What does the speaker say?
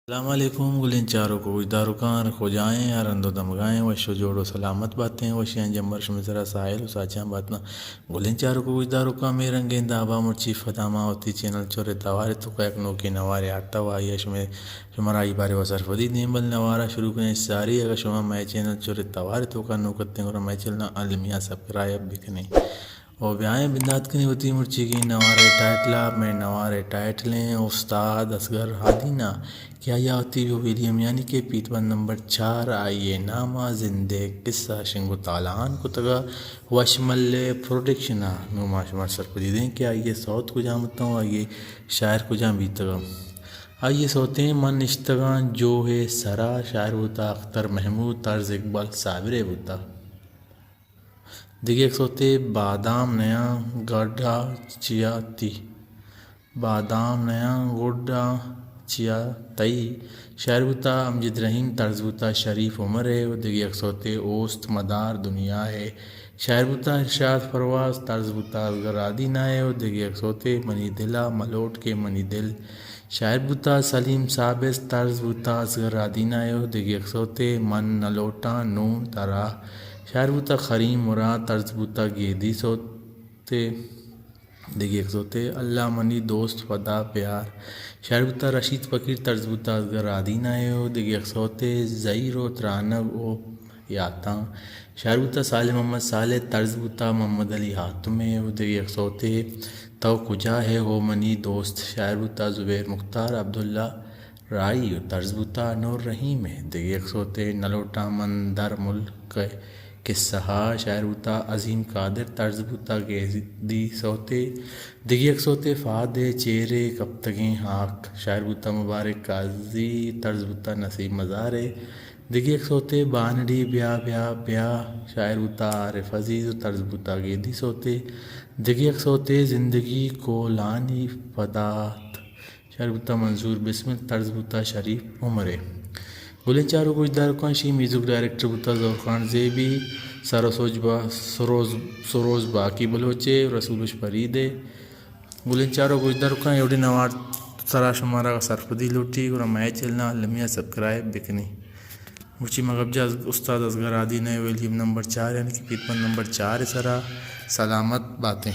السلام علیکم گلیں چاروک و گوشداروکاں، ہر کجائیں، ہر ہند و دمگائیں، وش و جوڑ و سلامت باتیں، وشیاں جمبر شمے سرا ساحل و ساچاں باتناں۔ گلیں چاروک و گوشداروکاں، مے رنگیں دابا مرچی پدا ما وتی چینل چورے توارے توکا یک نوکیں نوارے آرتا و آئی ء شمے، شمارا آئی بارے و سرپدی دیں، بل نوارا شروع کنیں ساری۔ اگاں شما مئے چینل چورے توارے توکا نوک اتیں، گڑا مئے چینل المیاں سبسکرائب بکنیں۔ و بیائیں بندات کنیں وتی مرچیگیں نوارے ٹائٹلا۔ مئے نوارے ٹائٹلیں استاد اصغر ہادینا کہ آئی ء وتی جو ویلیم یعنی کہ پیت بند نمبر چار، آئی ء نام ء زندے قصہ شنگ و تالان کتگا وشمل پروڈکشن ء۔ نوں ما شمار سرپدی دیں کہ آئی ء سوت کجام اتاں و آئی ء شاعر کجام بیتگا۔ آئی ء سوتیں من نشتگاں جوہ ء سرا، شاعر بوتا اختر محمود، طرز اقبال صابر ء بوتا۔ دگہ یک سوتے بادام نیاں گڈا چیا تی، بادام نیاں گڈا چیا تئی۔ شاعر بوتا امجد رحیم، طرز بوتا شریف عمر ء۔ و دگہ یک سوتے اوست مدار دنیا ء۔ شاعر بوتا ارشاد پرواز، طرز بوتا اصغر آدینہ ء۔ و دگہ یک سوتے منی دل ء ملوٹ کہ منی دل۔ شاعر بوتا سلیم سابس، طرز بوتا اصغر آدینہ ء۔ و دگہ یک سوتے من نلوٹاں نوں ترا۔ شاعر بوتا کریم مراد، طرز بوتا گیدی سوتے۔ دگہ یک سوتے اللہ منی دوست پدا بیار۔ شاعر بوتا رشید فقیر، طرز بوتا اصغر آدینہ ء۔ و دگہ یک سوتے زہیر و ترانگ و یاتاں۔ شاعر بوتا صالح محمد صالح، طرز بوتا محمد علی حاتم ء۔ و دگہ یک سوتے تو کجا ہے ہو منی دوست۔ شاعر بوتا زبیر مختار عبداللہ رائی و طرز بوتا انور رحیم ء۔ دگہ یک سوتے نلوٹاں من در ملک ء قصہ ء۔ شاعر بوتا عظیم قادر، طرز بوتا گیدی سوتے۔ دگہ یک سوتے فہد ء چیر ء کپتگیں ہاک۔ شاعر بوتا مبارک قاضی، طرز بوتا نسیم مزار ء۔ دگہ یک سوتے بانڑی بیا بیا بیا۔ شاعر بوتا عارف عزیز و طرز بوتا گیدی سوتے۔ دگہ یک سوتے زندگی کولانی پدات۔ شاعر بوتا منظور بسمل، طرز بوتا شریف عمر ء۔ گلیں چاروک و گوشداروکاں، شی میوزک ڈائریکٹر بوتا ظہور خان زیبی، سر و سوج با-، سروز، سروز باقی بلوچ ء، رسول بخش فرید ء۔ گلیں چاروک و گوشداروکاں، اے وڑیں نوار سرا شمارا سرپدی لوٹی، گڑا مئے چینل ء المی ء سبسکرائب بکنی۔ مرچی ما گپ جت استاد اصغر آدینہ ء ویلیم نمبر چار یعنی کہ پیت بند نمبر چار ء سرا۔ سلامت باتیں۔